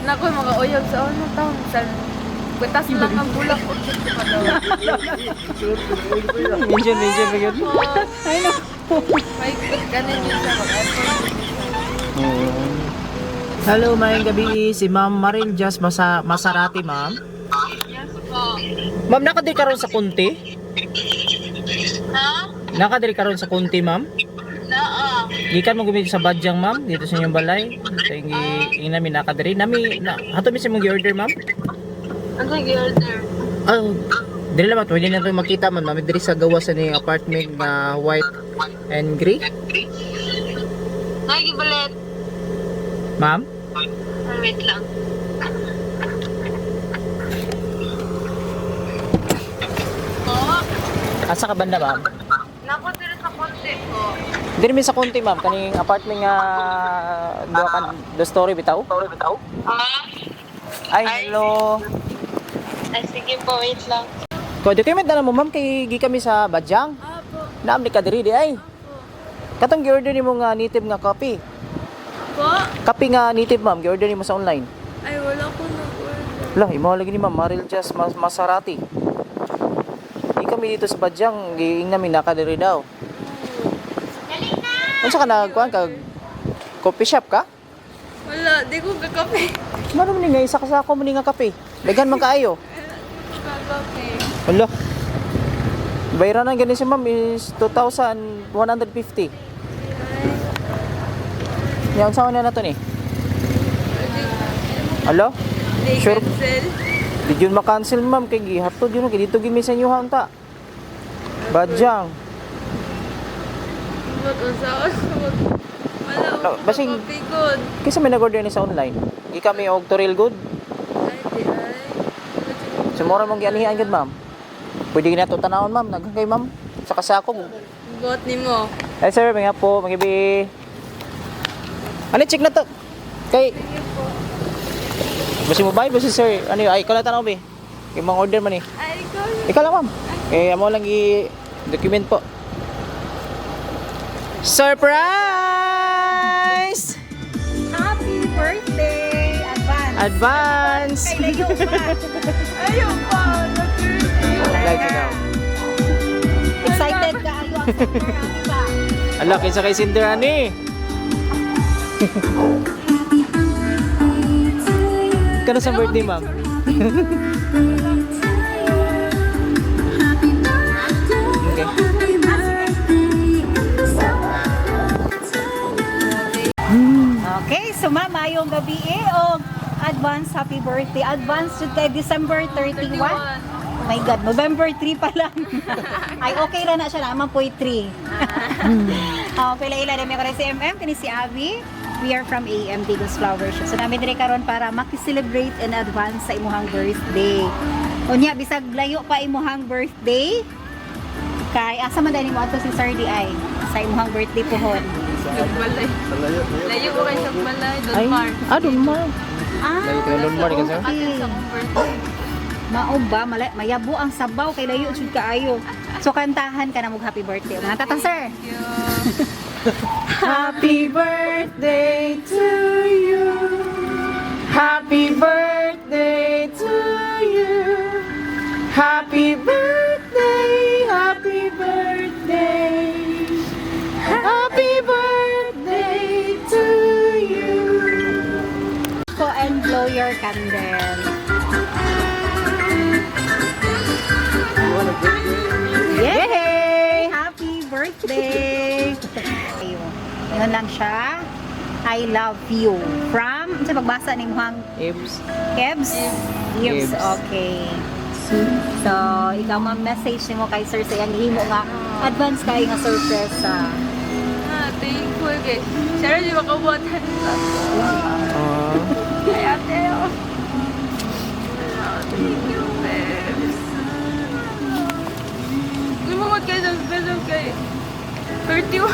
Na ko mga uyab sa ano taon sa Butas na lang ang bulak ko. Mention, mention, mention. Ay no. May ganin yun siya mag-effort. Hello, maayong gabi. Si Ma'am Maril Just Masarati, ma'am. Yes po. Ma'am, nakadiri karon sa Kunti? Ha? Nakadiri karon sa Kunti, ma'am? Naa. Gikan mo gumit sa Badyang, ma'am, dito sa inyong balay. Sa ingi ing nami nakadiri. Nami na hato mi sa imong gi-order, ma'am. Ano yung order? Ah, diri lang pwede na to makita, ma'am. Nami diri sa gawas sa ning apartment na white and gray. Ay, gibalit. Ma'am? Ay, wait lang. Po? Asa ka banda, ma'am? Nako diri sa konti po. Diri mi sa Kunti, ma'am, kaning apartment nga duha ka the story bitaw. Ah? Ay, hello. Ay, sige po, wait lang. Ko document na mo, ma'am, kay gi kami sa Badyang. Ah, po. Naam ni ka diri di ay. Katong gi-order nimo nga native nga coffee. Po? Kape nga native, ma'am, gi-order nimo sa online. Ay, wala ko nag-order. Lah, imo lagi ni Ma'am Maril Just Masarati. Di kami dito sa Badyang, giing namin nakadiri daw. Unsa ka nagkuan kag coffee shop ka? Wala, di ko kakape. Mano man ni nga isa ka sa ako mo ni nga kape. Daghan man kaayo. Kakape. Hala. Bayaran na gani si ma'am is 2,150. Yan, saan na nato ni? Alo? Di Sure. cancel. Di yun ma-cancel, ma'am, kay gihatod yun kay dito gid mi sa inyo unta. Badyang. Ba't unsa? Wala No, ko basig- kakape good. Kaysa may nag-order ni sa online. Gi kami og Toril good. Ay, di ay. Sumura mong gianihan gud, ma'am. Pwede gid nato tanawon, ma'am, naghan kay ma'am sa kasako. Bot ni mo. Ay sir, mga po, magibi. Ano, check na to? Kay Sige po. Basi mo bay, basi sir. Ano yun? Ay, ikaw lang tanaw be. Kay mga order man eh. Ay, ikaw. Ikaw lang, ma'am. Eh, amo lang i document po. Surprise! Happy birthday! Advance! Advance! Kay layo pa. Ayaw pa. Nag-birthday. Like ikaw. Excited ka ayo ang summer, di ba? Ala, kinsa kay Cinder ani? Kano sa birthday, ma'am? Okay. Okay, so ma'am, ayong gabi eh, og advance happy birthday. Advance jud kay December 31. Oh my God, November 3 pa lang. Ay, okay ra na siya naman po 3. Oh, pila ila na mi si MM, kini si Abby. We are from AM Digos Flower Show. So namin diri karon para maki-celebrate in advance sa imuhang birthday. Unya bisag layo pa imuhang birthday. Kay asa man dani mo adto si Sir di ay sa imuhang birthday pohon? Nagbalay. Layo ko kay sa balay. Ay, Don Mar. ah, Don Mar. Ah, Layo tayo Don Mar ka, sir? Atin sa akong birthday. Mao ba mayabo ang sabaw kay layo jud kaayo. So kantahan ka na mo happy birthday. Mga tata sir. Thank you. Happy birthday to you. Happy birthday to you. Happy birthday, happy birthday. Happy birthday to you. Go and blow your candle. Yay! Happy birthday! Ayun. Yun lang siya. I love you. From, sa pagbasa ni Muhang Ibs. Kebs? Kebs. Kebs. Okay. So, ikaw ma'am message nimo kay sir sa iyang himo nga advance kay nga surprise sa Ah, thankful kay. Siya rin yung makabuhat. Ay, ate. Oh. Ah, thank you, babes. Lumungod kayo sa special kay 31.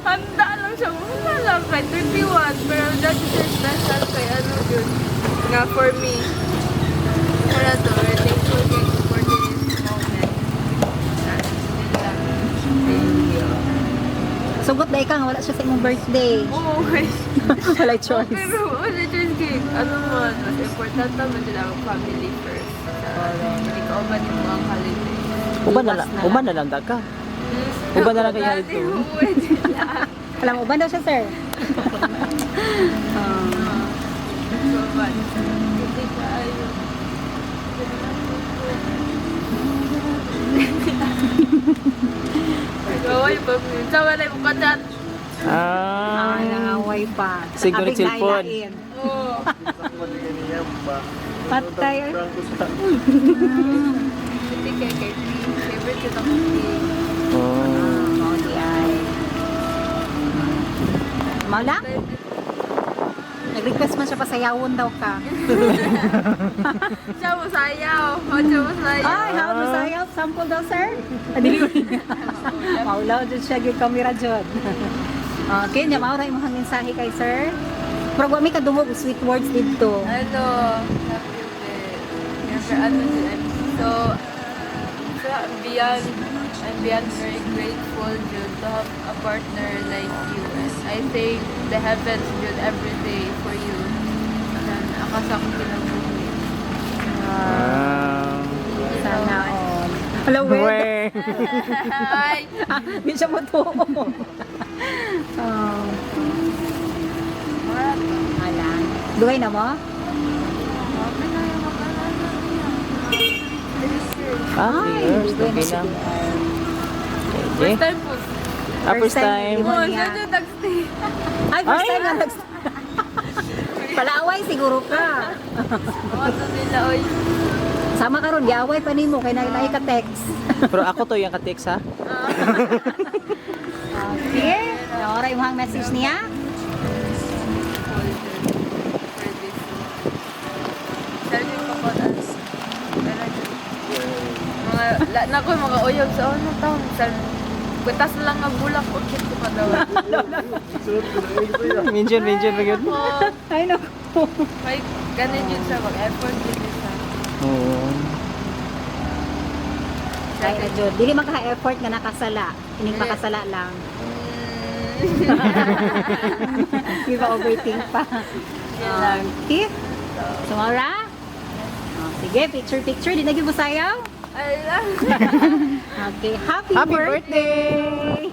Handa lang siya. Wala lang kay 31. Pero that is her special kay ano yun. Nga for me. Wala to. Very thankful kay for this moment. Ah, yun lang. Thank you. So Sugot na ka nga wala siya sa imong birthday. Oo, okay. Wala choice. Pero wala choice kay ano man, mas importante man din ang family first. Hindi ka uban yung mga holiday. Uban na Iwas lang, na uban na lang da ka. Uban na lang kay Dati, dito. pwede lang. Alam mo, uban daw siya, sir. Uban. Hindi ka ayo. Nag-away pa. Sama na yung kachat. Ah. Ah, nangaway pa. Siguro Abig cellphone. nailain. Oo. Patay. Hindi kay kay P. Favorite yun ako P. Oh. Ah, mao di ay. Mao lang? Nag-request man siya pasayawon daw ka. Siya mo sayaw. Siya mo sayaw. Ay, how to sayaw? Sample daw, sir? Adili. Maulaw jud siya gyud kamera jud. Okay, nya mao ra imong mensahe kay sir. Pero wa mi kadungog og sweet words didto. Ano, love you, babe. Never, ano, din, I'm so, so beyond, I'm beyond very grateful, Jude, to have a partner like you. And I thank the heavens, Jude, every day for you. And akasa ko kinabuhi. Ah. Sana all. Hello, wait. Weh. Ay! Di siya mo Oh. Ala. Dugay na mo? Okay na yung mag-alala niya. Ah, 3 years. dugay Okay na lang. siya. Okay. First time po. Ah, first First time. time. Oh, niya. siya yung nag-stay. Ay, first Ay! time nga Palaaway siguro ka. Mga to nila, oy. Sama ka ron, giaway pa nimo kay na ka text. Pero ako to yung ka-text ha. Okay. Naora imong message niya. Folder for this. Sabi ko ko mga la, na ko mga uyab sa ano taon sa butas na lang nga bulak ko cute ko pa daw. Mention, mention pa yun. Ako, Ay nako. may ganun yun sa mag-effort yun siya. Oo. Ay na jud, dili man ka effort nga nakasala. Ining makasala lang. Di ba overthink pa? Yun lang. Okay. So, Maura? Oh, sige, picture picture. Di na gyud mo sayaw? Ay lang. Okay, happy, Happy birthday!